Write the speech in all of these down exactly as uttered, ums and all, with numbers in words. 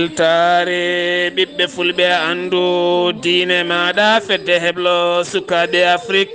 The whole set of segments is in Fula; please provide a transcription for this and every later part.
Weltaare ɓiɓɓe fulɓe, anndu diine maaɗa, fedde heblo sukaaɓe Afrik.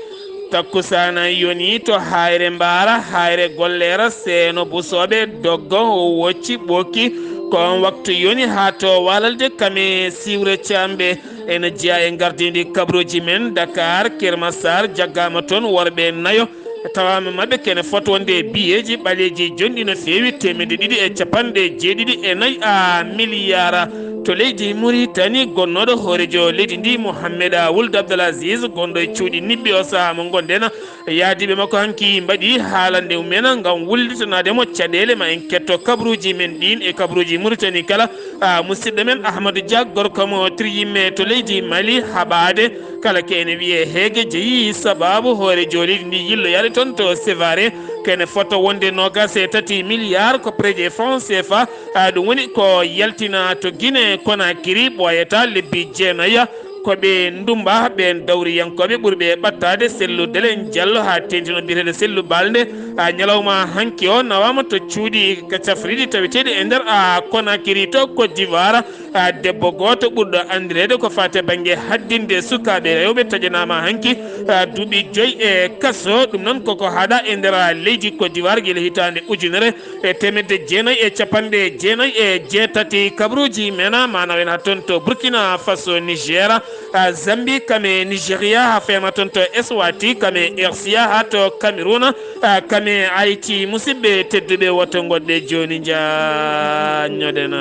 Takkusaana yoni to Haayre Mbaara, Haayre Golleera, Seeno Busooɓe, Doggo, Wocci, Ɓokki. Ko on waktu yoni haa to Waalalde, Kame, Siwre, Caamɓe. Ene jeyaa e ngardiindi kabaruuji men, Dakar, Kermassar, jaggaama toon worɓe nayo. Tawaama maɓɓe kene foti wonde e biyeeji ɓaleeji jonɗi no feewi, teemedde ɗiɗi e capanɗe jeeɗiɗi e nayi a miliyaara. To leydi Muritani, gonnooɗo hooreejo leydi ndi, Mohamed Wuld Abdel Aziz, gonɗo e cuuɗi niɓɓi o sahaa mo ngonɗen, yaadiiɓe makko hanki mbaɗi haalande mumen ngam wullitanaade mo caɗeele. Ma en ketto kabaruuji men ɗiin e kabaruuji Muritani kala. A, musidɗo men Ahmadou Dia, gorko mo Triyimme to leydi Mali, haɓaade kala ko ene wiyee heege jeyi sababu hoore jooliiɗi ndi yilloyaade toon to Sévaré, ko ene fota wonde noogaas e tati miliyaar koppereeje franc C F A. A, ɗum woni ko yaltina to Guinée Conakry, ɓooyata lebbi jeenayi. Ko ɓe ndumba ɓeen dawriyankooɓe ɓurɓe ɓattaade Sellu Delen Diallo haa teeŋti no biyeteeɗo Sellu Balde. A, ñalawma hanki o nawaama to cuuɗi ka cafriɗi taweteeɗi e nder, a, Conakry to Côte d'Ivoire. A, debbo gooto ɓurɗo anndireede ko faati e bannge haddinde sukaaɓe rewɓe taƴanaama hanki, a, duuɓi joyi e kaso. Ɗum noon koko haaɗa e nder, a, leydi Côte d'Ivoire gila hitaande ujunere e teemedde jeenayi e capanɗe jeenayi e jeetati. Kabaruuji men a, ma nawen haa toon to Burkina Faso, Niger, a, Zambie, kame Nigeria, haa fema toon to Eswati, kame R C A, haa to Cameroun, a, kame Haïti. Musidɓe tedduɓe, woto ngoɗɗe jooni, njaññoɗen.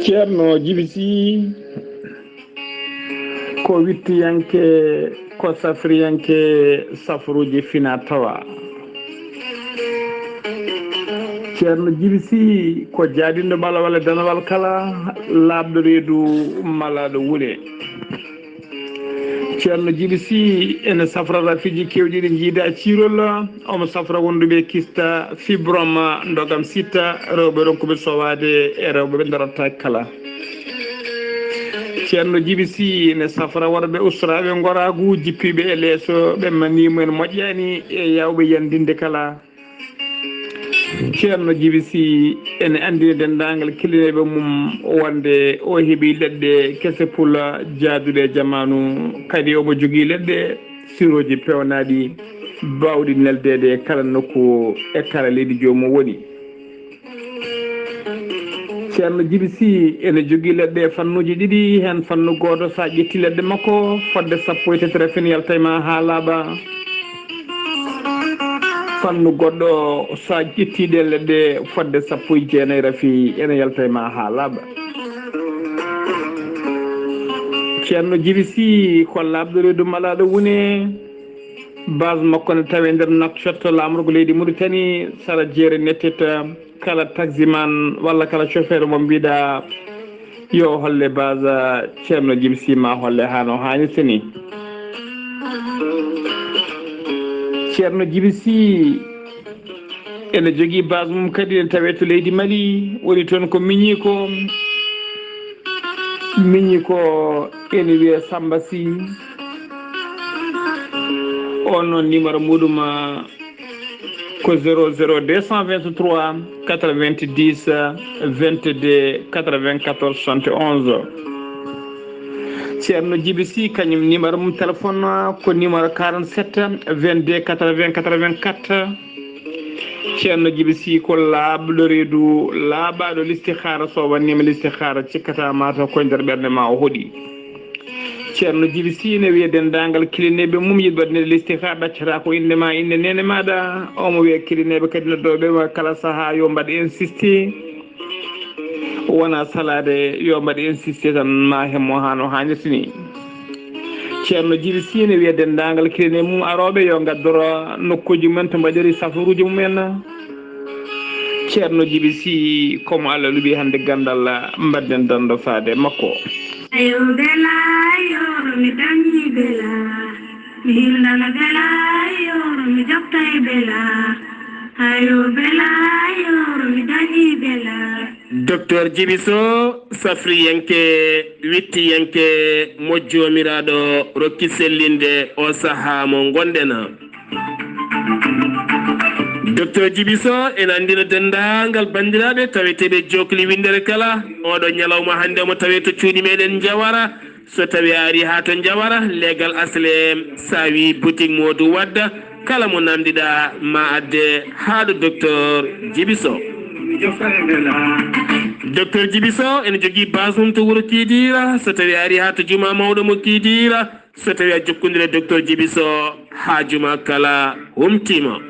Ceerno Jibi Sy ko wittiyanke, ko safriyanke safruuji fina tawa. Ceerno Jibi Sy ko jaadinɗo ɓalawal e danawal kala, laaɓɗo reedu malaaɗo wule. Ceerno Jibi Sy ene safra rafiiji keewɗi ɗi njiida ciirol, omo safra wonduɓe kista, fibrome, ndogam sitta, rewɓe ronkuɓe sowaade e rewɓe ɓe darataake kala. Ceerno Jibi Sy ene safra worɓe ustoraaɓe ngoraagu, jippiiɓe e leeso, ɓe manii mumen moƴƴaani e yaawɓe yandinde kala. Ceerno Jibi Sy ene anndina denndaangal kellineeɓe mum wonde o heɓii leɗɗe kese pula jaaduɗe e jamaanu, kadi omo jogii leɗɗe sirooji peewnaaɗi baawɗi neldeede e kala nokku e kala leydi joomum woni. Ceerno Jibi Sy ene jogii leɗɗe e fannuuji ɗiɗi, heen fannu gooto, so a ƴettii leɗɗe makko, fodde sappo e tati rafi ene yalta e ma haa laaɓa. Fannu goɗɗo, so a ƴettii ɗee leɗɗe, fodde sappo e jeenayi rafi ene yalta e ma haa laaɓa. Ceerno Jibi Sy ko laaɓɗo reedu malaaɗo wune. Base makko ne tawee nder Nouakchott, laamorgo leydi Mauritanie, sara jeere Nettete. Kala taximan walla kala chauffeur mo mbiɗa yo holle base Ceerno Jibi Sy, ma holle haa no haanirta ni. Ceerno Jibi Sy ene jogii base mum kadi, ene tawee to leydi Mali, woni toon ko miñiiko. Miñiiko ene wiyee Samba Sy. On noon numéro muɗum, ah, ko zéro zéro deux cent vingt-trois quatre-vingt-dix vingt-deux quatre-vingt-quatorze soixante et onze. Ceerno Jibi Sy, kañum numéro mum téléphone ko numéro quarante-sept vingt-deux quatre-vingts quatre-vingt-quatre. Ceerno Jibi Sy ko laaɓɗo reedu, laaɓaaɗo listihaara, so wanniima listihaara cikkata ma taw ko nder ɓernde ma o hoɗi. Ceerno Jibi Sy ne wiya denndaangal kilineeɓe mum yiɗɓe waɗde listihaara, ɗaccata ko innde ma, innde neene maaɗa. Omo wiya kilineeɓe kadi noddooɓe mo kala sahaa yo mbaɗ insisté, wona salaade, yo mbaɗ insisté tan ma hemmo haa no haanirta ni. Ceerno Jibi Sy ne wiya denndaangal kilineeɓe mum arooɓe yo ngaddoro nokkuuji mumen to mbaɗiri safaruuji mumen. Ceerno Jibi Sy, ko mo Allah luɓi hannde ganndal, mbaɗden danndo faade makko. Ayo bela, ayo mi dañi bela, mi hildana bela, ayo mi joftay bela. Ayo bela, ayo mi dañi bela. Docteur Jibi Sow, safriyanke, wittiyanke, mo Joomiraaɗo rokki sellinde o sahaa mo ngonɗen. Docteur Jibi Sow ene anndina denndaangal banndiraaɓe taweteeɓe jookli winndere kala, oɗo ñalawma hannde omo tawee to cuuɗi meɗen Njawara. So tawi a ari haa to Njawara, leegal Aslem, so a wi boutique Modou Wadda, kala mo namdiɗa ma adde haa ɗo Docteur Jibi Sow. Docteur Jibi Sow ene jogii base mum to wuro Kidira. So tawi a ari haa to juma mawɗo mo Kidira, so tawi a jokkondire Docteur Jibi Sow haa juma kala humtima.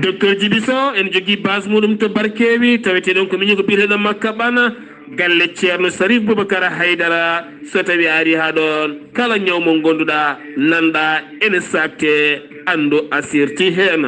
Docteur Jibi Sow ene jogii base muɗum to Barkewi, taweteɗon ko miñi ko biyeteɗo Makka Ɓana. Galle Ceerno Sarif Boubacar Haydara, so tawi a ari haa ɗoon, kala ñaw mo ngonnduɗa, nanɗa ene sakte, anndu a sirti heen.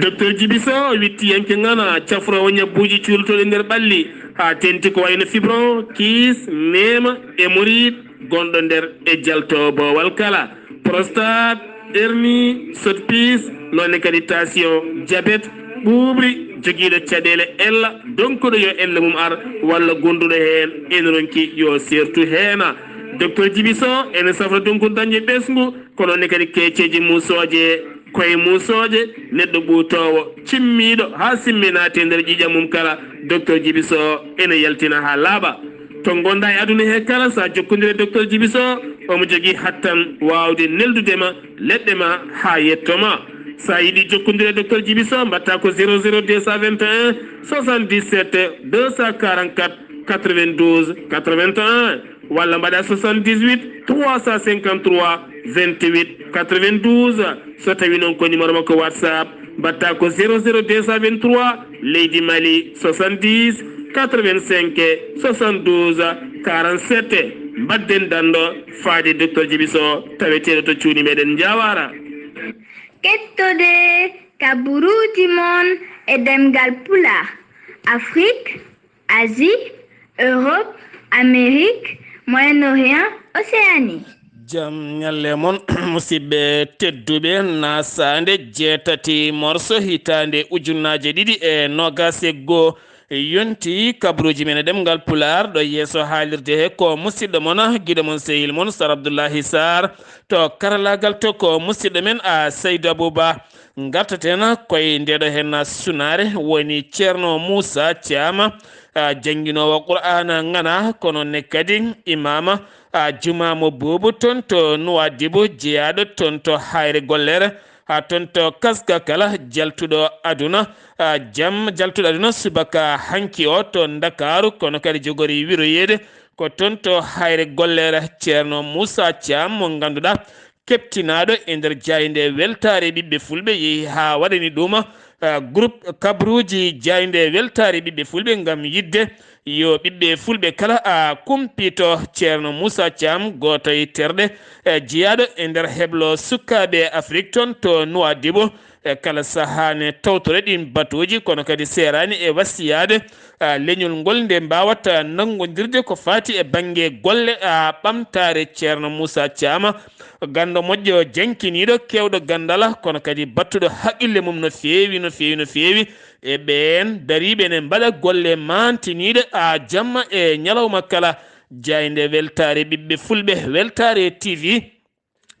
Docteur Jibi Sow, wittiyanke ŋana, cafroowo ñabbuuji cuulotooɗi nder ɓalli, haa teŋti ko wayno fibron, kiis, neema, hémorroïde, gonɗo nder e jalto boowal kala, prostate, hernie, sotpis, noone kadi tension, diabète, ɓuuɓri, jogiiɗo caɗeele ella, donkuɗo yo elle mum ar, walla gonduɗo heen ene ronki yo seertu heena. Docteur Jibi Sow ene safra donkude dañde ɓesngu, ko noone kadi keeceeje muusooje, koye muusooje, neɗɗo ɓuutoowo, cimmiiɗo haa simme naati e nder ƴiiƴam mum kala, Docteur Jibi Sow ene yaltina haa laaɓa. To ngonɗa e aduna he kala, so a jokkondire Docteur Jibi Sow, omo jogii hattan waawde neldude ma leɗɗe ma haa yetto ma. So a yiɗi jokkondire Docteur Jibi Sow, mbaɗta ko zéro zéro deux cent vingt et un soixante-dix-sept deux cent quarante-quatre quatre-vingt-douze quatre-vingt-un, walla mbaɗa soixante-dix-huit trois cent cinquante-trois vingt-huit quatre-vingt-douze. So tawi noon ko numéro makko WhatsApp, mbaɗta ko zéro zéro deux cent vingt-trois, leydi Mali, soixante-dix quatre-vingt-cinq soixante-douze quarante-sept. Mbaɗden danndo faade Docteur Jibi Sow, taweteeɗo to cuuɗi meɗen Njawara. Kettoɗe kaburuuji mon e ɗemngal Pulaar, Afrique, Asie, Europe, Amérique, Moyen-Orient, Océanie. Jam ñalle mon, musidɓe tedduɓe, na saande jeetati morso hitaande ujunnaje ɗiɗi e noogas e goo yonti kabruuji men e ɗemngal Pulaar. Ɗo yeeso haalirde he ko musidɗo mon, giɗo mon, sehil mon, Sar Abdullahi Sarr. To karalaagal to ko musidɗo men, a Seydou Abouba. Ngartaten koye ndeɗo hen sunaare woni Ceerno Muusa Caama, a, jannginoowo Qur'aana ŋana, kono ne kadi imaama, a, jumaa mo buubu toon to Nuwaadibu, jeyaaɗo toon to Hayre Gollere, haa toon to Kaska kala, jaltuɗo aduna, a, jam, jaltuɗo aduna subaka hanki o to Ndakaaru, kono kadi jogori wiroyeede ko toon to Hayre Gollere, Ceerno Muusa Caam mo ngannduɗaa keɓtinaaɗo e nder jaaynde weltaare ɓiɓɓe fulɓe yehi haa waɗani ɗum, ah, groupe kabruuji jaaynde weltaare ɓiɓɓe fulɓe ngam yiɗde yo ɓiɓɓe fulɓe kala a kumpito Ceerno Muusa Caam, gooto e terɗe, eh, jeyaaɗo e nder heblo sukaaɓe Afrik toon to Nuwaadibu. E kala sahaa ne tawtore ɗin batuuji, kono kadi seeraani e wasiyaade, ah, leñol ngol nde mbaawata nanngondirde ko faati e bannge golle, ah, ɓamtaare Ceerno Muusa Caama. Ganndo moƴƴo, jankiniiɗo, keewɗo ganndal, kono kadi battuɗo haqqille mum no feewi, no feewi, no feewi. E ɓeen dariiɓe ne mbaɗa golle maantiniiɗe, a jamma e ñalawma kala. Jaaynde weltaare ɓiɓɓe fulɓe, Weltaare T V,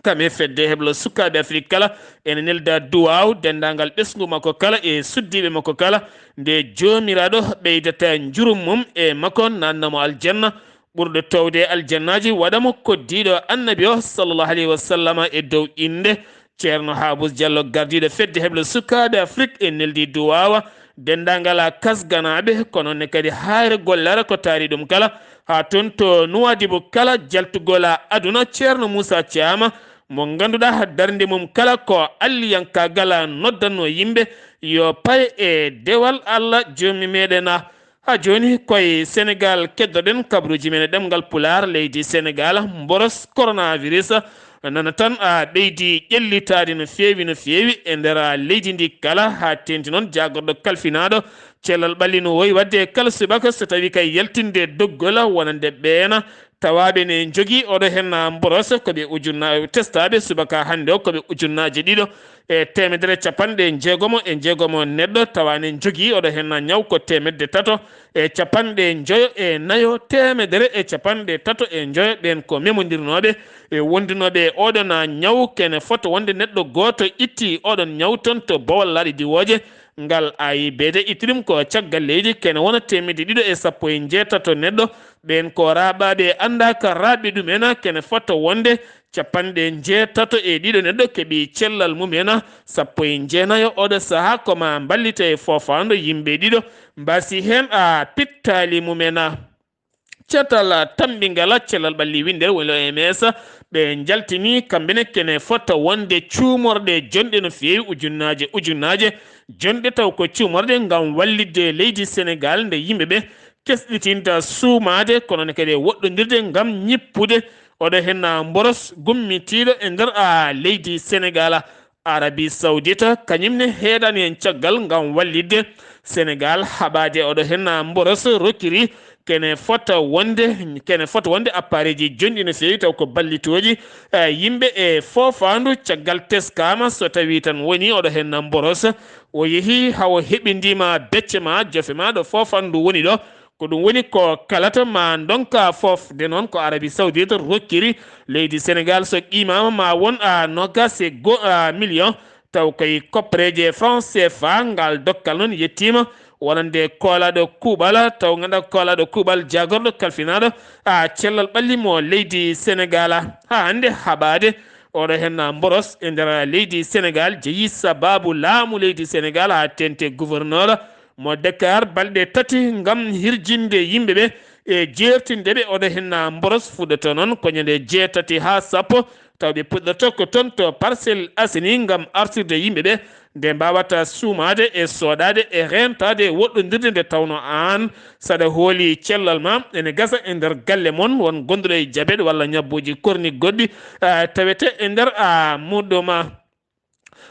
kam e fedde heblo sukaaɓe Afrik kala, ene nelda duwaaw denndaangal ɓesngu makko kala e suddiiɓe makko kala, nde Joomiraaɗo ɓeydata njurum mum e makko, naatna mo aljanna, ɓurɗo toowde e aljannaaji, waɗa mo koddiiɗo Annabi o, sallallahu alayhi wa sallama, e dow innde Ceerno Haabus Jallo, gardiiɗo fedde heblo sukaaɓe Afrik, e neldi duwaawa denndaangal a kasganaaɓe, kono ne kadi haayre gollere ko taari ɗum kala, haa toon to Nuwaadibu kala, jaltugol a aduna Ceerno Muusa Caama, mo ngannduɗaa darnde mum kala ko alliyankaagal, a noddanno yimɓe yo paye e dewal Allah Joomi meɗen. A Haa jooni, koye Senegaal keddoɗen kabaruuji men e ɗemngal Pulaar. Leydi Senegaal, mboros coronavirus nana tan a ɓeydi ƴellitaade no feewi, no feewi e nder a leydi ndi kala, haa teeŋti noon jaagorɗo kalfinaaɗo Cellal ɓalli no wowi waɗde kala subaka so tawi kay yaltinde doggol wonande ɓeena tawaaɓe ne njogii oɗo henna mboros ko ɓe ujunna testaaɓe subaka hannde o ko ɓe ujunnaaje ɗiɗo e teemedere capanɗe jeegomo e jeegomo neɗɗo tawa ne njogii oɗo henna ñaw ko teemedde tato e capanɗe njoyo e nayo teemedere e capanɗe tato e njoyo ɓeen ko memondirnooɓe e wondunooɓe e oɗon ñaw kene foto wonde neɗɗo gooto itti oɗon ñaw toon to Bowal laaɗe diwooje. Ngal A I B D itti ɗum ko caggal leydi kene wona teemedde ɗiɗo e sappo e njeetato neɗɗo. Ɓeen ko raaɓaaɓe anndaaka raaɓe ɗumen kene fota wonde capanɗe njeetato e ɗiɗo neɗɗo keɓi cellal mumen. Sappo e jeenayo oɗo sahaa ko ma mballita e foofaandu yimɓe ɗiɗo mbasi heen a pittaali mumen. Catal tammbingal cellal ɓalli winndere woni O M S, ɓe njaltini kamɓe ne kene fota wonde cuumorɗe jonɗe no feewi ujunnaaje ujunnaaje jonɗe taw ko cuumorɗe ngam wallitde leydi Senegaal nde yimɓe ɓe kesɗitinta suumaade kono ne kadi e woɗɗondirde ngam ñippude oɗo henna mboros gummitiiɗo e nder a leydi Senegaal. Arabie Saoudite kañum ne heedani heen caggal ngam wallitde Senegaal haɓaade oɗo heen mboros rokkiri kene fota wonde kene fota wonde appareeji jonɗi no feewi taw ko ballitooji eh, yimɓe e foofaandu caggal teskaama so tawi tan woni oɗo heen mboros o yehi hawo heɓindiima becce ma jofe ma ɗo foofaandu woni ɗo. Ko ɗum woni ko kalata ma ndonka fof de noon ko Arabie Saoudite rokkiri leydi Senegaal so qiimama ma won a nogas e go a million taw kay koppereje France C F A ngal dokkal noon yettima wonande koolaɗo kuuɓal taw ganduɗa koolaɗo kuuɓal jagorɗo kalfinaɗo a cellal ɓalli mo leydi Senegaal ha hande haɓade oɗo hen mboros e nder leydi Senegaal jeeyi sababu laamu leydi Senegaal ha tente gouverneur mo Dakar balɗe tati ngam hirjinde yimɓe ɓe e jeertinde ɓe oɗo henna mboros fuɗɗoto noon ko ñande jeetati haa sappo taw ɓe puɗɗoto ko toon to Parcelles Assainies ngam artirde yimɓe ɓe nde mbawata suumaade e soɗaade e rentaade e woɗɗondirde nde tawno aan saɗa hooli cellal ma ene gasa e nder galle mon won gonduɗo e jabet walla ñabbuji korni goɗɗi ah, tawete e nder a muɗɗo ma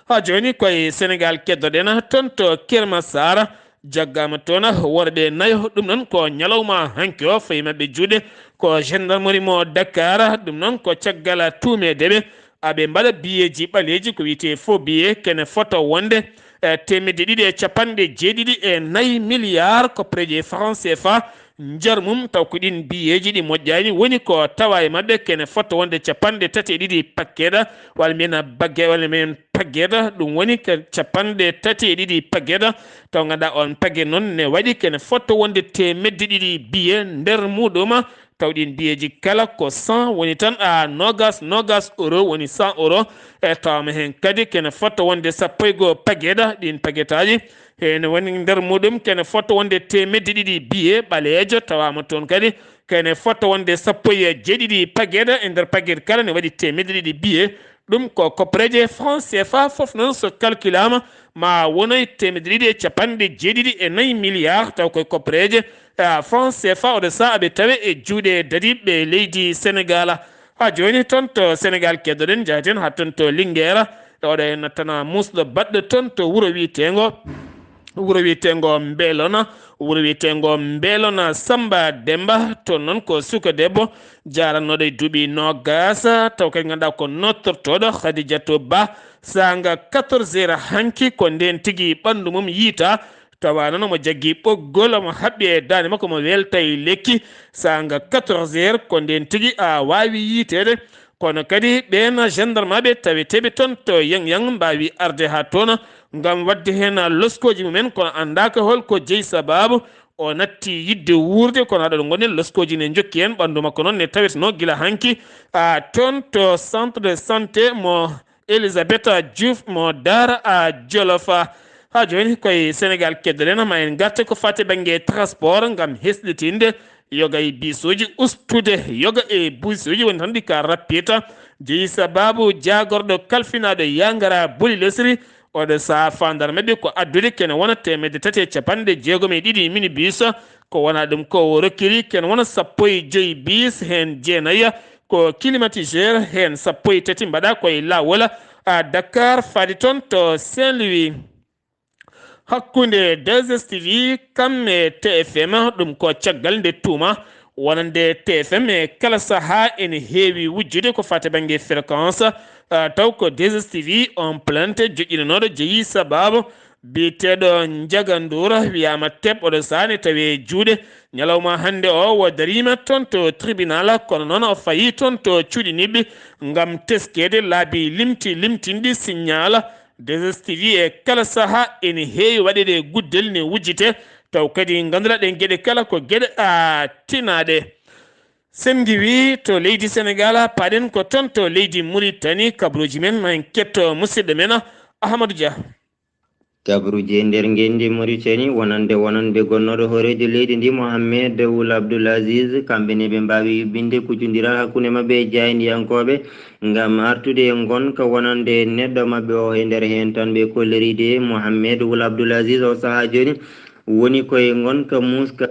Ha jooni koye Senegaal keddoɗen toon to Kër Massar jaggama toon worɓe nayo ɗum noon ko ñalawma hanki o fayi maɓɓe juuɗe ko gendarmerie mo Dakar ɗum noon ko caggal tuumeede ɓe aɓe mbaɗa biyeeji ɓaleeji ko wiyetee faux billet kene foto wonde e teemedde ɗiɗi e capanɗe jeeɗiɗi e nayi milliard koppereeji e franc C F A Njar mum taw ko ɗin biyeeji ɗi moƴƴaani woni ko tawa e maɓɓe kene fota wonde capanɗe tati e ɗiɗi pakketa walla mbiyen bagge walla mbiyen paggeta ɗum woni ko capanɗe tati e ɗiɗi paggeta taw ganduɗa on pagge noon ne waɗi kene fota wonde temedde ɗiɗi biye nder muɗum taw ɗin biyeeji kala ko cent woni tan a nogas nogas euro woni cent euro e tawama hen kadi kene fota wonde sappo e goo paggeta ɗin paggetaji Hene woni nder muɗum kene fota wonde temedde ɗiɗi biye ɓaleejo tawama toon kadi kene fota wonde sappo e jeeɗiɗi paquet e nder paquet kala ne waɗi temedde ɗiɗi biye ɗum ko koppereje franc C F A fof noon so calculama ma wonoy temedde ɗiɗi e capanɗe jeeɗiɗi e nayi milliard taw koye koppereje franc C F A oɗo saha ɓe tawe e juuɗe dadiɓe leydi Senegal. Ha jooni toon to Senegal keddoɗen njaaten ha toon to Linguère e oɗo en nattana musɗo baɗɗo toon to wuro wiitengo wuro wiitengo Mbelona wuro wiitengo Mbelona Samba Demba toon noon ko suka debbo jarannoɗo e duuɓi nogas taw kadi ganduɗa ko nottortoɗo Khadijatou Ba sanga quatorze heures hanki ko nden tigi ɓandu mum yiita Tawa noon omo jaggi ɓoggol omo haɓɓi e daande makko omo welta e lekki saanga quatorze heures ko ndeen tigi a waawi yiiteede kono kadi ɓeen gendarmeaɓe taweteeɓe toon to Yang Yang mbaawi arde haa toon ngam waɗde heen loskooji mumen kono anndaaka hol ko jeyi sabaabu o natti yiɗde wuurde kono aɗa ɗo ngonɗen loskooji ne njokki heen ɓanndu makko noon ne tawetenoo gila hanki a toon to centre de santé mo Elisabeth Diouf mo Daara a Jolof. Haa jooni koye Senegaal keddoɗen ma en ngarte ko fati bannge transport ngam hesɗitinde yoga e bisuuji ustude yoga e bisuuji woni tan ɗi ka rappita jeyi sababu jaagorɗo kalfinaaɗo yangara buli lesri oɗo saha fandar maɓɓe ko addude kene wona temedde tati e capanɗe jeegom e ɗiɗi minibus ko wona ɗum ko o rokkiri kene wona sappo e joyi bis heen jeenayi ko climatiseur heen sappo e tati mbaɗa koye laawol a Dakar faade toon to Saint Louis. Hakkunde deux S T V kam e T F M, ɗum ko caggal nde tuuma wonande T F M e kala sahaa ene heewi wujjude ko fati bannge fréquence, ah, taw ko deux S T V on plainte joƴƴinanooɗo jeyi sababu biyeteeɗo Njaga Nduur wiyaama teɓɓoɗo saane tawi e juuɗe. Ñalawma hannde o, o dariima toon to tribunal, kono noon o fayi toon to cuuɗi niɓɓi ngam teskeede laabi limti limtinɗi signal. deux S T V e kala saha ene heewi waɗeede guddel ne wujjite, taw kadi ngannduɗaa ɗen geɗe kala ko geɗe a tinaɗe. Sen ngiwi to leydi Senegal, paɗen ko toon to leydi Muritani, kabruuji men, ma en ketto musidɗo men Ahamadou Dia. Kabruuji e nder ngenndi Muritani, wonande wonande gonnooɗo hooreejo leydi ndi, Mohamed Wul Abdul Aziz, kamɓe ne ɓe mbaawi yuɓɓinde kuccondiral hakkunde maɓɓe e jaayndiyankooɓe ngam artude e ngonka wonande neɗɗo maɓɓe o. E nder heen tan ɓe kolliri de Mohamed Wul Abdul Aziz o sahaa jooni woni koye ngonka muuska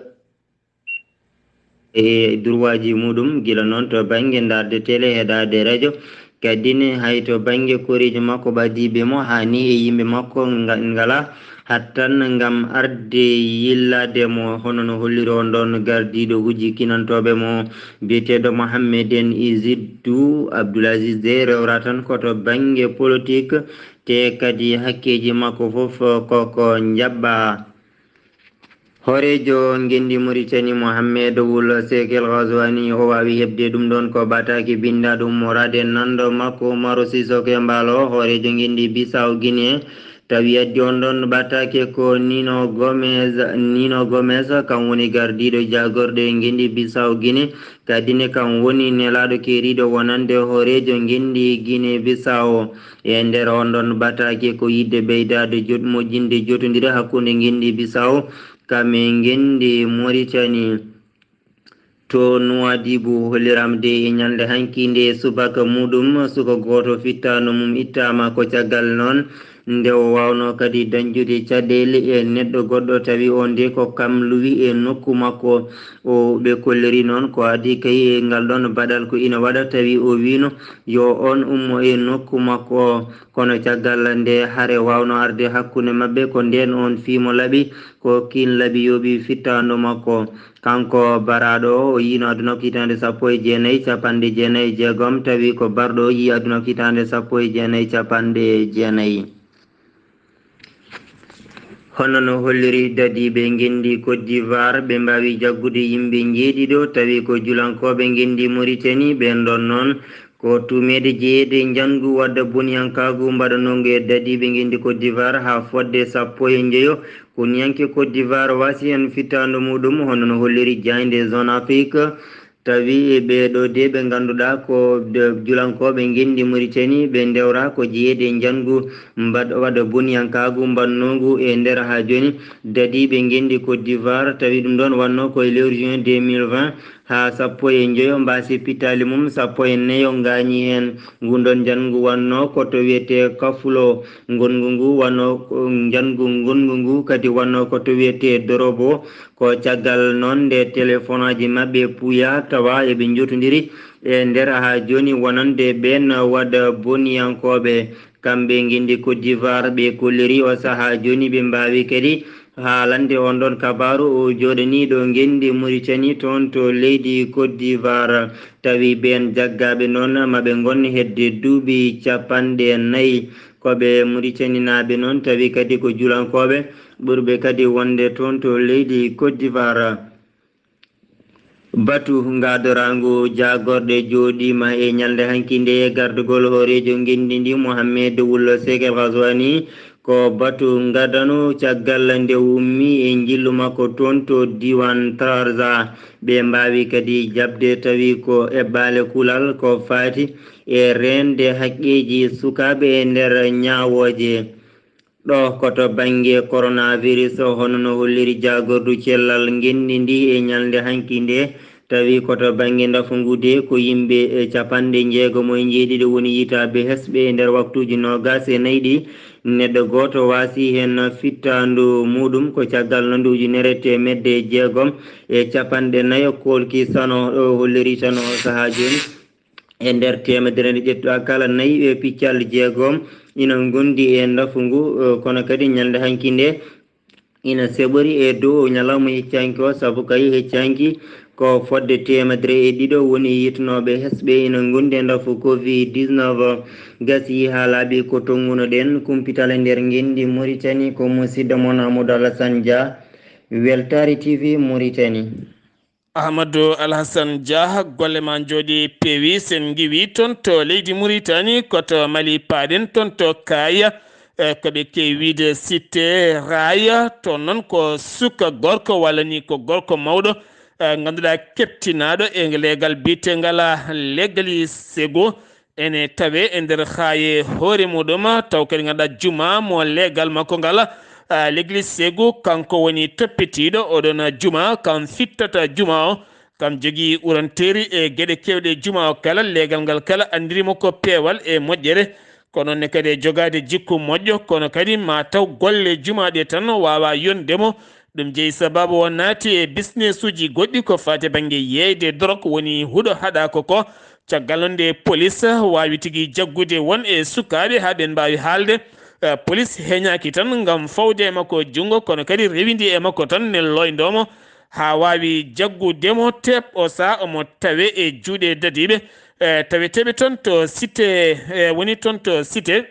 e durwaaji muɗum, gila noon to bannge ndaarde tele, heɗaade radio, kadi ne hay to bannge koreeji makko ɓadiiɓe mo, haa ni e yimɓe makko nga-, ngala hattan ngam arde yillaade mo, hono no holliri on ɗon gardiiɗo hujji kinantooɓe mo, biyeteeɗo Mohammeden Iziddu Abdul Aziz de, rewra tan ko to bannge politik, te kadi hakkeeji makko fof koko njaɓɓa. Hooreejo ngenndi Muritani, Mohammed Wul Seek El Ghazwani, o waawi heɓde ɗum ɗoon ko ɓataake binndaaɗo ummoraade nanndo makko Umaro Sissoco Embaló, hooreejo ngenndi Bissau Guinée, tawi addi on ɗoon ɓataake ko Nino Gomes. Nino Gomes, kam woni gardiiɗo jaagorɗe ngenndi Bissau Guinée, kadi ne kam woni nelaaɗo keeriiɗo wonande hooreejo ngenndi Guinée Bissau. E nder on ɗon ɓataake ko yiɗde ɓeydaade jot-, moƴƴinde jotondire hakkunde ngenndi Bissau kam e ngenndi Mauritanie. To Nouadhibou, holliram de e ñalnde hanki nde subaka muɗum, suka gooto fittaandu mum ittaama. Ko caggal noon nde o waawnoo kadi dañjude caɗeele e neɗɗo goɗɗo, tawi o nde ko kam luwi e nokku makko. O ɓe kolliri noon ko adii kay e ngal ɗoon baɗal ko ina waɗa, tawi o wiino yo oon ummo e nokku makko o. Kono caggal nde hare waawnoo arde hakkunde maɓɓe, ko ndeen oon fii mo laɓi, ko kiin laɓi yooɓi fittaandu makko. Kanko baraaɗo o, o yiino aduna ko hitaande sappo e jeenayi, capanɗe jeenayi e jeegom, tawi ko barɗo o yii aduna ko hitaande sappo e jeenayi, capanɗe jeenayi. Hono no holliri dadiiɓe ngenndi Côte d'Ivoire, ɓe mbaawi jaggude yimɓe njeeɗiɗo, tawi ko julankooɓe ngenndi Mauritanie, ɓeen ɗoon noon ko tuumeede jeyeede njanngu wadda boniyankaagu mbaɗanoongu e dadiiɓe ngenndi Côte d'Ivoire haa fodde sappo e njeyo. Koniyanke Côte d'Ivoire waasi heen fittaandu muɗum, hono no holliri jaaynde Zone Afrique. Tawi e ɓee ɗoo de ɓe ngannduɗaa ko de-, julankooɓe ngenndi Mauritanie, ɓe ndewra ko jeyeede e njanngu mbaɗ-, waɗa boniyankaagu mbaɗnoongu e nder haa jooni dadiiɓe ngenndi Côte d'Ivoire. Tawi ɗum ɗoon wannoo ko e lewru juin deux mille vingt, haa sappo e njoyo mbaasi pittaali mum, sappo e nayo ngaañi heen. Ngun ɗoon njanngu wannoo ko to wiyetee Kafulo. Ngonngu ngu wannoo ko njanngu, ngonngu ngu kadi wannoo ko to wiyetee Dorobo. Ko caggal noon nde telefonaaji maɓɓe puuya, tawa eɓe njotondiri e nder haa jooni wonande ɓeen waɗa boniyankooɓe. Kamɓe ngenndi Côte d'Ivoire ɓe kolliri o sahaa jooni ɓe mbaawi kadi haalande on ɗoon kabaaru o jooɗaniiɗo ngenndi Mauritanie toon to leydi Côte d'Ivoire. Tawi ɓeen jaggaaɓe noon maɓe ngon hedde duuɓi capanɗe nayi. Ko ɓe Muritaninaaɓe noon, tawi kadi ko julankooɓe ɓurɓe kadi wonde toon to leydi Côte d'Ivoire. Batu ngaadoraangu jaagorɗe jooɗiima e ñalnde hanki nde gardugol hooreejo ngenndi ndi, Mohamed Wul Seek El Ghazwani, ko batu ngadanu caggal nde o ummi e njillu makko toon to diiwaan Trarza. Ɓe mbaawi kadi jaɓde tawi ko eɓɓaale kulal ko faati e reende haqqeeji sukaaɓe e nder ñaawooje. Ɗo ko to bannge coronavirus, hono no holliri jaagordu cellal ngenndi ndi e ñalnde hanki nde, tawi ko to bannge ndafu ngu de ko yimɓe, e, capanɗe njeegom e njeeɗiɗo woni yitaaɓe hesɓe e nder waktuuji noogaas e nayi ɗi. Neɗɗo gooto waasi heen fittaandu muɗum ko caggal nonde ujunere teemedde e jeegom e capanɗe nayo koolki sano, ɗo holliri tan o sahaa jooni. E nder teemedere nde ƴettuɗaa kala nayi e piccal jeegom ina ngondi e ndafu ngu, eh, kono kadi ñalnde hanki nde ina seɓori e dow ñalawma heccanki o, sabu kay heccanki ko fodde teemedere e ɗiɗo woni yiytunooɓe hesɓe ina ngondi e ndafu covid dix-neuf. Gasi haa laaɓi ko tonngunoɗen kumpital e nder ngenndi Mauritanie, ko musidɗo mon Amadou Alassane Dia, Weltaare T V Mauritanie. Ahmadou Alhassane Dia, golle ma njooɗi peewi. Sen ngiwi toon to leydi Mauritanie, ko to Mali paaɗen, toon to Kaya, e ko ɓe kewi wiide Cité Raya. Toon noon ko suka gorko walla ni ko gorko mawɗo, e ngannduɗaa keɓtinaaɗo e leegal biyetengal Legli Sego. Ene tawe e nder haaye hoore muɗum, taw kadi ngannduɗaa juma mo leegal makko ngal, a, Legli Sego, kanko woni toppitiiɗo oɗon juma, kam fittata juma o, kam jogii uranteeri e geɗe keewɗe juma o kala, leegal ngal kala anndiri mo ko peewal e moƴƴere, kono ne kadi e jogaade jikku moƴƴo, kono kadi ma taw golle juma ɗe tan waawa yonde mo. Ɗum jeyi sababu o naati e bisnesuuji goɗɗi ko faati bannge yeeyde dorog, woni huɗo haɗaako ko. Caggal noon nde polis waawi tigi jaggude won e sukaaɓe haa ɓeen mbaawi haalde, eh, polis heñaaki tan ngam fawde e makko junngo, kono kadi rewindi e makko tan ne looyndoo mo haa waawi jaggude mo, teeɓ o sahaa omo tawe e juuɗe dadiiɓe, eh, taweteeɓe toon to Cité, eh, woni toon to Cité.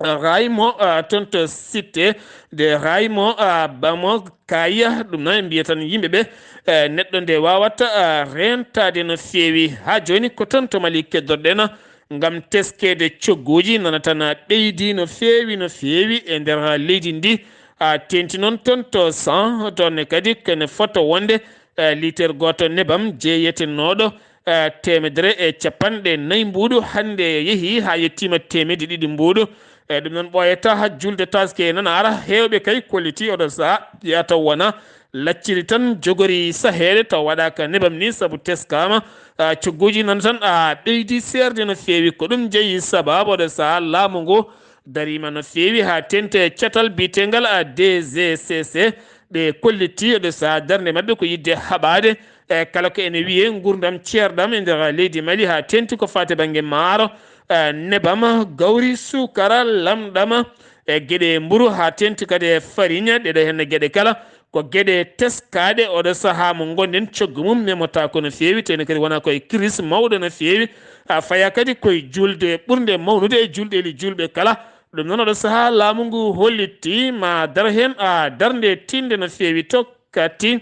Raymo, ah, toon to Cité de Raymo, ah, Bamo Kaya, ɗum noon en mbiyat tan yimɓe ɓe, eh, neɗɗo nde waawata, ah, reentaade no feewi. Haa jooni ko toon to Mali keddorɗen ngam teskeede cogguuji nana tan ɓeydi no feewi, no feewi e nder leydi ndi. Ah, teenti noon toon to cent, toon ne kadi kene foto wonde, eh, liiter gooto nebam jeeyetenooɗo, eh, teemedere e capanɗe nayi mbuuɗu, hannde yehi haa yettiima teemedde ɗiɗi mbuuɗu. Eh, ɗum noon ɓooyata haa julde taaske nana ara, heewɓe kay kolliti oɗo sahaa ƴeya taw wona lacciri tan jogori saheede taw waɗaaka nebam ni sabu teskaama, ah, cogguuji nana tan, ah, ɓeydi seerde no feewi. Ko ɗum jeyi sababu oɗo sahaa laamu ngu dariima no feewi haa teeŋti e catal biyeteengal, a, D G C C. Ɓe kolliti oɗo sahaa darnde maɓɓe ko yiɗde haɓaade, e kala ko ene wiyee nguurndam ceerɗam e nder leydi Mali haa teeŋti ko faati bannge maaro, e nebam, gawri, suukara, lamɗam, e geɗe mburu haa teeŋti kadi e fariña. Ɗeɗo heen geɗe kala ko geɗe teskaaɗe oɗo sahaa mo ngonɗen, coggu mum memotaako no feewi, tee ne kadi wona koye kiris mawɗo no feewi. A faya kadi koye julde ɓurnde mawnude e julɗeeli julɓe kala. Ɗum noon oɗo sahaa laamu ngu hollitti ma dar heen, a, darnde tiiɗnde no feewi to Kati,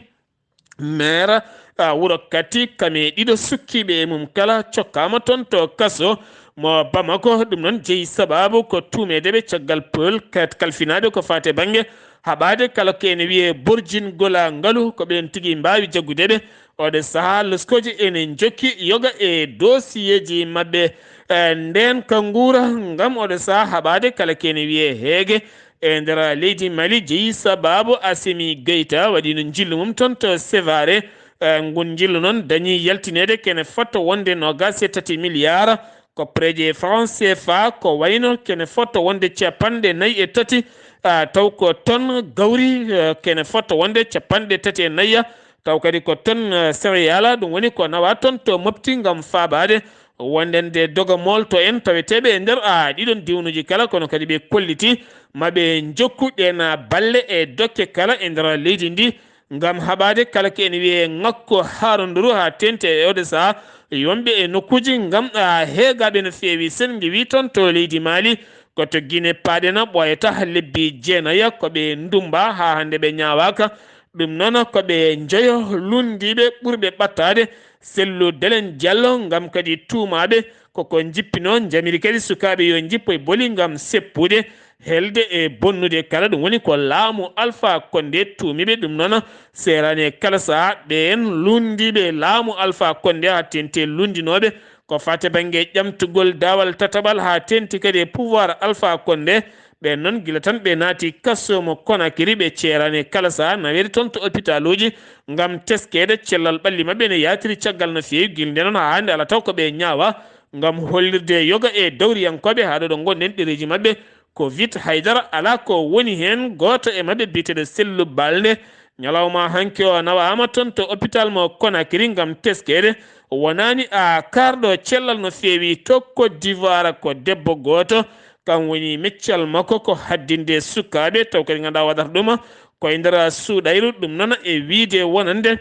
maire, a, wuro Kati, kam e ɗiɗo sukkiiɓe e mum kala cokkaama toon to kaso mo Bamako. Ɗum noon jeyi sababu ko tuumeede ɓe caggal pol kat kalfinaaɓe ko faati e bannge haɓaade kala ko ene wiyee borjingol ngalu, ko ɓeen tigi mbaawi jaggude ɓe. Oɗo sahaa loskooji ene njokki yoga e dosiyeeji maɓɓe. Eh, ndeen ka nguura ngam oɗo sahaa haɓaade kala ko ene wiyee heege e nder leydi Mali jeyi sababu Assimi Goïta waɗiino njillu mum toon to Sévaré. Eh, ngun njillu noon dañi yaltineede kene fotto wonde noogaas e tati miliyaar kopporeeje franc C F A, ko wayno kene fotto wonde capanɗe nayi e tati, ah, taw ko tonne gawri, eh, kene fotto wonde capanɗe tati e nayi, taw kadi ko tonne, eh, céréale, ɗum woni ko nawa toon to Mopti ngam faabaade wonde nde doga moolto en taweteeɓe e nder, ah, ɗiɗon diwnuuji kala, kono kadi ɓe kolliti ma ɓe njokku ɗeen balle e dokke kala e nder leydi ndi. Ngam haɓaade kala ko ene wiyee ŋakko haaronduru haa teeŋti e oɗo sahaa, yonɓe e nokkuuji ngam, a, heegaaɓe no feewi. Sen ngiwii toon to leydi Mali, ko to Gine paaɗen, ɓooyata lebbi jeenaya ko ɓe ndummba haa hannde ɓe ñaawaaka. Ɗum noon ko ɓe njoyo lunndiiɓe ɓurɓe ɓattaade, Sellu Delen Jallo, ngam kadi tuumaaɓe koko njippinoo, njamiri kadi sukaaɓe yo njippo e boli ngam seppude, helde e bonnude kala. Ɗum woni ko laamu Alpha Condé tuumi ɓe. Ɗum noon seeraani e kala sahaa ɓeen lunndiiɓe laamu Alpha Condé haa teeŋti e lunndinooɓe ko faati bannge ƴamtugol daawal tataɓal haa teeŋti kadi e pouvoir Alpha Condé. Ɓeen noon gila tan ɓe naati kaso mo Conakry, ɓe ceeraani e kala sahaa naweede toon to opitaaluuji ngam teskeede cellal ɓalli maɓɓe ne yaatiri caggal no feewi. Gila nde noon haa hannde alaa taw ko ɓe ñaawa ngam hollirde yoga e dawriyankooɓe haa ɗo ɗo ngonɗen ɗereeji maɓɓe. Ko Vit Haydara alaa ko woni heen. Gooto e maɓɓe biyeteeɗo Sellu Balde, ñalawma hanki o nawaama toon to opitaal mo Conakry ngam teskeede. Wonaani a kaarɗo cellal no feewi to Côte d'Ivoire, ko debbo gooto, kam woni meccal makko ko haddinde sukaaɓe, taw kadi ngannduɗaa waɗata ɗum koye nder suuɗayru. Ɗum noon e wiyde wonande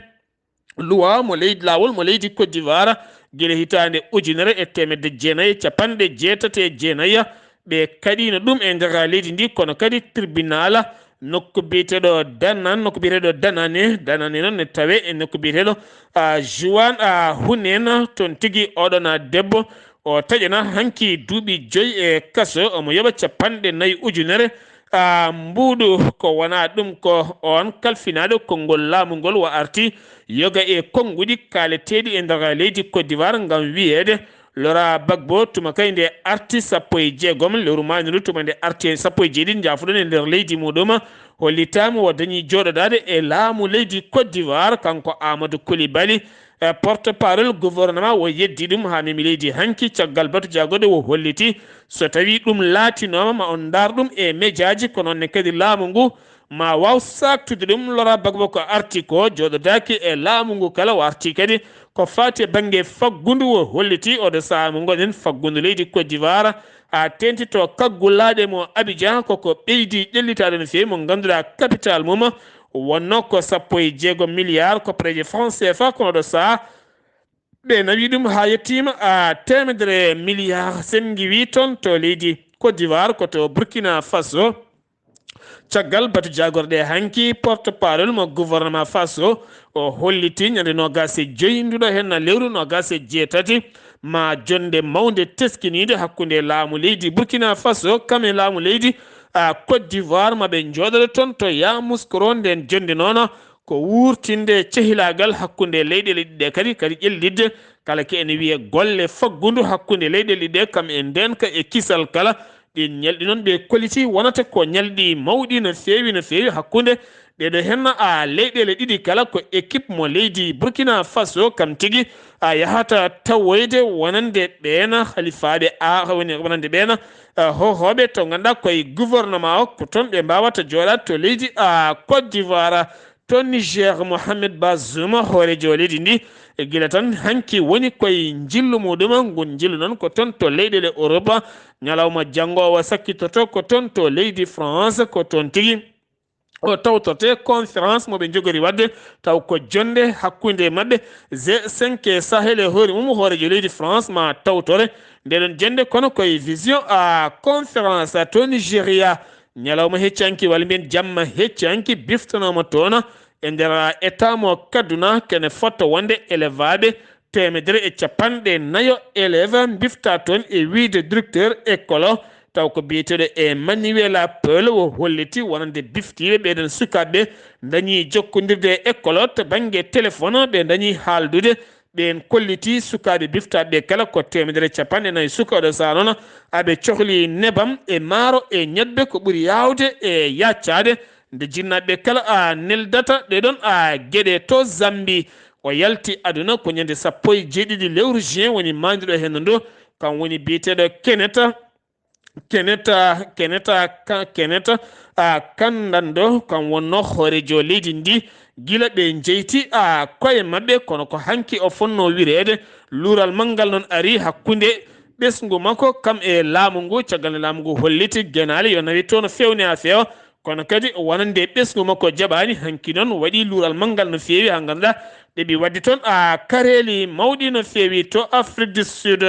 luwa mo leydi, laawol mo leydi Côte d'Ivoire, gila hitaande ujunere e teemedde jeenayi e capanɗe jeetati e jeenayi, ɓe kaɗiino ɗum e nder leydi ndi, kono kadi tribunal nokku biyeteeɗo Danan, nokku biyeteeɗo Danane, Danane noon ne tawee e nokku biyeteeɗo, a, Juwan, a, Hunen, toon tigi oɗon, a, debbo o taƴana hanki duuɓi joyi e kaso, omo yoɓa capanɗe nayi ujunere, a, mbuuɗu. Ko wonaa ɗum, ko oon kalfinaaɗo konngol laamu ngol o arti yoga e konnguɗi kaaleteeɗi e nder leydi Côte d'Ivoire ngam wiyeede Laurent Gbagbo, tuma kay nde arti sappo e jeegom lewru maaynu ndu, tuma nde arti heen sappo e jeeɗiɗi, njaafuɗon, e nder leydi muɗum, hollitaama o dañi jooɗodaade e laamu leydi Côte d'Ivoire, kanko Amadou Coulibaly, e porte-parole gouvernement o yeddi ɗum haa memi leydi hanki, caggal batu jaagorɗe o holliti so tawi ɗum laatinooma ma on ndaar ɗum e mejaaji, kono ne kadi laamu ngu ma waaw saaktude ɗum. Laurent Gbagbo ko arti ko jooɗodaaki e laamu ngu kala, o arti kadi ko faati e bannge faggundu, o holliti oɗo sahaa mo ngonɗen faggundu leydi Côte d'Ivoire, a, teeŋti to kaggulaaɗe mo Abidjan, koko ɓeydi ƴellitaade no feewi, mo ngannduɗaa capital mum wonno ko sappo e jeegom milliards koppareeje franc C F A, kono oɗo sahaa ɓe nawi ɗum haa yettiima, a, teemedere milliards. Sen ngiwii toon to leydi Côte d'Ivoire, ko to Burkina Faso. Caggal batu jaagorɗe hanki, porte-parole mo gouvernement Faso o holliti ñande noogaas e joyi nduɗo henna lewru noogaas e jeetati, ma jonnde mawnde teskiniinde hakkunde laamu leydi Burkina Faso kam e laamu leydi, a, Côte d'Ivoire, ma ɓe njooɗoɗo toon to Yamoussoukro. Nden jonnde noon ko wuurtinde cehilaagal hakkunde leyɗeele ɗiɗi ɗe kadi, kadi ƴellitde kala ke ene wiyee golle faggundu hakkunde leyɗeele ɗiɗi ɗe, kam e ndeenka e kisal kala. Ɗin ñalɗi noon ɓe kolliti wonata ko ñalɗi mawɗi no feewi, no feewi hakkunde ɗeɗo henna, a, leyɗeele ɗiɗi kala. Ko équipe mo leydi Burkina Faso kam tigi, a, yahata tawoyde wonande ɓeena halifaaɓe, a, woni wonande ɓeena, a, hohooɓe to ngannduɗaa koye gouvernement o, ko toon ɓe mbaawata jooɗaade to leydi, a, Côte d'Ivoire. To Niger, Mohamed Bazoum, hooreejo leydi ndi, e gila tan hanki woni koye njillu muɗum. Ngun njillu noon ko toon to leyɗeele Europe. Ñalawma janngo o sakkitoto ko toon to leydi France, ko toon tigi o tawtorte conférence mo ɓe njogori waɗde, taw ko jonnde hakkunde maɓɓe G cinq e Sahel e hoore mum, hooreejo leydi France ma tawtore nde ɗon jonnde, kono koye visio, a, conférence to Nigeria. Ñalawma heccanki, walla mbiyen jamma heccanki, biftanooma toon e nder état mo Kaduna, kene fotto wonde élèveɓe teemedere e capanɗe nayo élève mbifta toon, e wiyde directeur école o, taw ko biyeteeɗo Emmanuel Appel, o holliti wonande biftiiɓe ɓeɗon sukaaɓe dañi jokkondirde e école o to bannge téléphone, ɓe dañi haaldude. Ɓeen kolliti sukaaɓe biftaaɓe ɓe kala ko teemedere capanɗe nayi suka. Oɗo sahaa noon, aɓe cohli nebam e maaro e ñebbe ko ɓuri yaawde e yaccaade, nde jinnaaɓe ɓe kala a neldata ɗee ɗoon a geɗe to Zambie. O yalti aduna ko ñande sappo e jeeɗiɗi lewru juin woni maanduɗo heen ndu, kam woni biyeteeɗo Keneta, Keneta, Keneta, Ka-, Keneta, a, Kandando, kam wonno hooreejo leydi ndi, gila ɓe njeyti, a, koye maɓɓe, kono ko hanki o fonnoo wireede. Luural manngal noon ari hakkunde ɓesngu makko, kam e laamu ngu, caggal nde laamu ngu holliti genaale yo nawi toon feewne haa feewa, kono kadi wonande ɓesngu makko jaɓaani, hanki noon waɗi luural manngal no feewi, haa ngannduɗaa ɗeɓi waɗde toon, a, kareeli mawɗi no feewi to Afrique du Sud.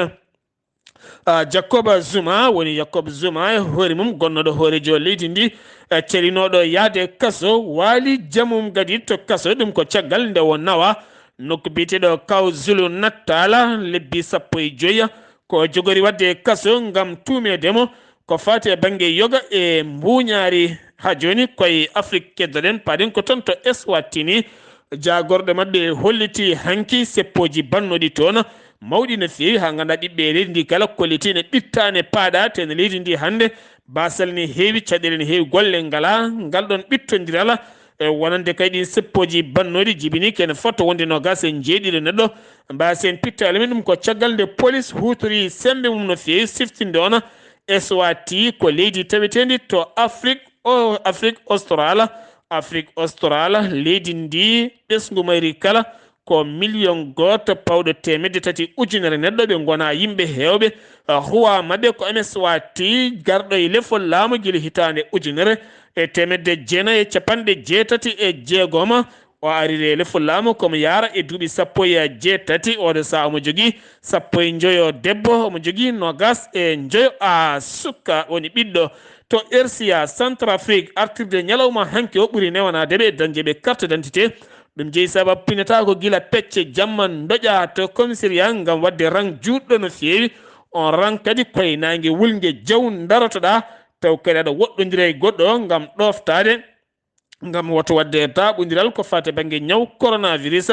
A, Jacob Zuma, woni Jacob Zuma e hoore mum, gonnooɗo hooreejo leydi ndi, e, celinooɗo yahde kaso, waali jamum gadi to kaso. Ɗum ko caggal nde o nawa nokku biyeteeɗo KwaZulu-Natal lebbi sappo e joyi, ko jogori waɗde kaso ngam tuumeede mo ko faati e bannge yoga e mbuuñaari. Haa jooni koye Afrik keddoɗen, paaɗen ko toon to Eswatini. Jaagorɗe maɓɓe holliti hanki seppooji bannooɗi toon, mawɗi no feewi, haa ngannduɗaa ɓiɓɓe leydi ndi kala kolliti ne ɓittaane paaɗa, te ne leydi ndi hannde baasal ne heewi, caɗeele ne heewi, golle ngalaa. Ngal ɗoon ɓittondiral e wonande kay ɗiin seppooji bannooɗi jibini kene fotto wonde noogaas e njeeɗiɗo neɗɗo. Mbaasen pittaali men ɗum ko caggal nde polis huutori semmbe mum no feewi siftinde oon Eswati, ko leydi taweteendi to Afrik, o, Afrik Austral. Afrik Austral, leydi ndi ɓesngu mayri kala ko miliyoŋ gooto pawɗo teemedde tati ujunere neɗɗo, ɓe ngonaa yimɓe heewɓe. Huwa maɓɓe ko Eswati, garɗo e lefol laamu gila hitaande ujunere e teemedde jeenayi e capanɗe jeetati e jeegom. O ari e lefu laamu komo yaara e duuɓi sappo e jeetati. Oɗo saha omo jogii sappo e njoyo debbo, omo jogii nogas e njoyo a suka, woni ɓiɗɗo to R C A Centrafrique. Artirde ñalawma hanki o ɓuri newanaade ɓe dañde ɓe carte d'identité. Ɗum jeyi sababu pinata ko gila pecce jamma ndoƴa to commissariat ngam waɗde rang juutɗo no feewi. On rang kadi koye naange wulnge jaw ndarotoɗaa, taw kadi aɗa woɗɗondira e goɗɗo ngam ɗooftaade, ngam woto waɗde daaɓondiral ko faati bannge ñaw coronavirus.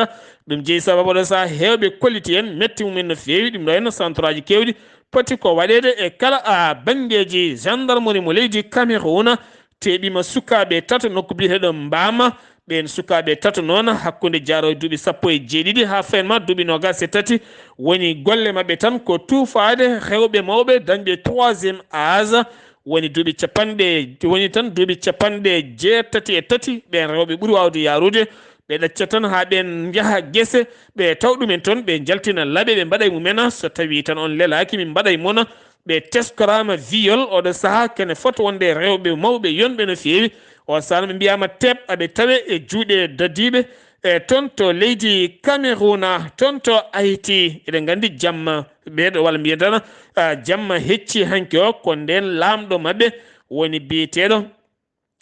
Ɗum jeyi sababu oɗo saha heewɓe kolliti en metti mumen no feewi. Ɗum ɗo henna centre aji keewɗi poti ko waɗeede e kala a banngeeji. Gendarmerie mo leydi Cameroun teeɓiima sukaaɓe tato nokku biyeteeɗo Mbama. Ɓeen sukaaɓe tato noon, hakkunde jaarooɓe duuɓi sappo e jeeɗiɗi haa fenma duuɓi noogaas e tati, woni golle maɓɓe tan ko tuufaade rewɓe mawɓe dañɓe troisième âge, woni duuɓi capanɗe, woni tan duuɓi capanɗe jeetati e tati. Ɓeen rewɓe ɓuri waawde yaarude, ɓe ɗacca tan haa ɓeen njaha gese, ɓe taw ɗumen toon, ɓe njaltina laaɓe, ɓe mbaɗa e mumen. So tawii tan on lelaaki, min mbaɗa e mon. Ɓe teskoraama viol. Oɗo saha kene fota wonde rewɓe mawɓe yonɓe no feewi. O saha ɓe mbiyaama teep, aɓe tawe e juuɗe dadiiɓe e toon to leydi Cameroun, toon to Haïti. Eɗen nganndi jamma ɓeeɗo, walla mbiyen tan, ah, jamma hecci hanki o, ko ndeen laamɗo maɓɓe woni biyeteeɗo,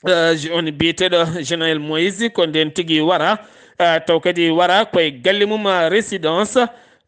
ah, woni biyeteeɗo Jovenel Moïse, ko ndeen tigi wara, ah, taw kadi wara koye galle mum, ah, résidence.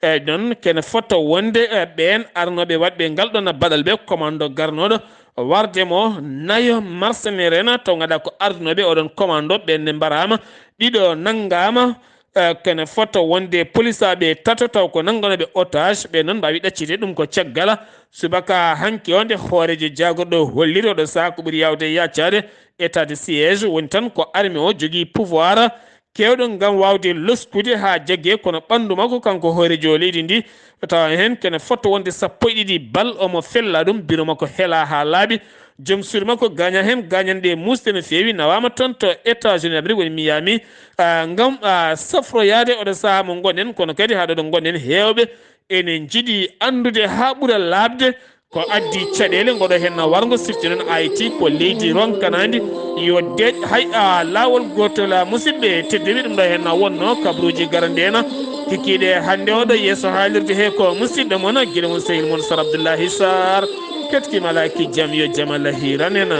Eyi, ɗon kene fota wonde, eh, ɓeen arnooɓe waɗɓe ngal ɗon baɗal ɓe, commando garnooɗo warde mo nayo mercenaire en, taw ngaɗa ko ardunooɓe oɗon commando, ɓeen ne mbaraama, ɗiɗo nanngaama, eh, kene fota wonde polisaaɓe tato, taw ko nannganooɓe otage, ɓe noon mbaawi ɗaccitde ɗum ko caggal subaka hanki o, nde hooreejo jaagorɗo holliri oɗo saha ko ɓuri yaawde yaacaade état de siège, woni tan ko armée o jogii pouvoir keewɗo ngam waawde loskude haa jagge, kono ɓanndu makko kanko hooreejo leydi ndi, tawa heen kene fota wonde sappo e ɗiɗi bal, omo fella ɗum, biro makko hela haa laaɓi, joom suudu makko gaaña heen gaañanɗe muusɗe no feewi, nawaama toon to États-Unis d'Amérique, woni Miami, ah, ngam, ah, safroyaade oɗo saha mo ngonɗen, kono kadi haa ɗo ɗo ngonɗen heewɓe ene njiɗi anndude haa ɓura laaɓde ko addi caɗeele ngoɗo heen na warngo, sifti noon Haïti ko leydi ronkanaandi yo deeƴ hay a laawol gootol. A musidɓe tedduɓe, ɗum ɗo heen na wonno kabaruuji garanɗe en kikiiɗe hannde oɗo yeeso haalirde he ko musidɗo mon, gila mon sehil mon Sar Abdoullahi Sarr. Ketki malaaki jam yo jam Allah hiiran en.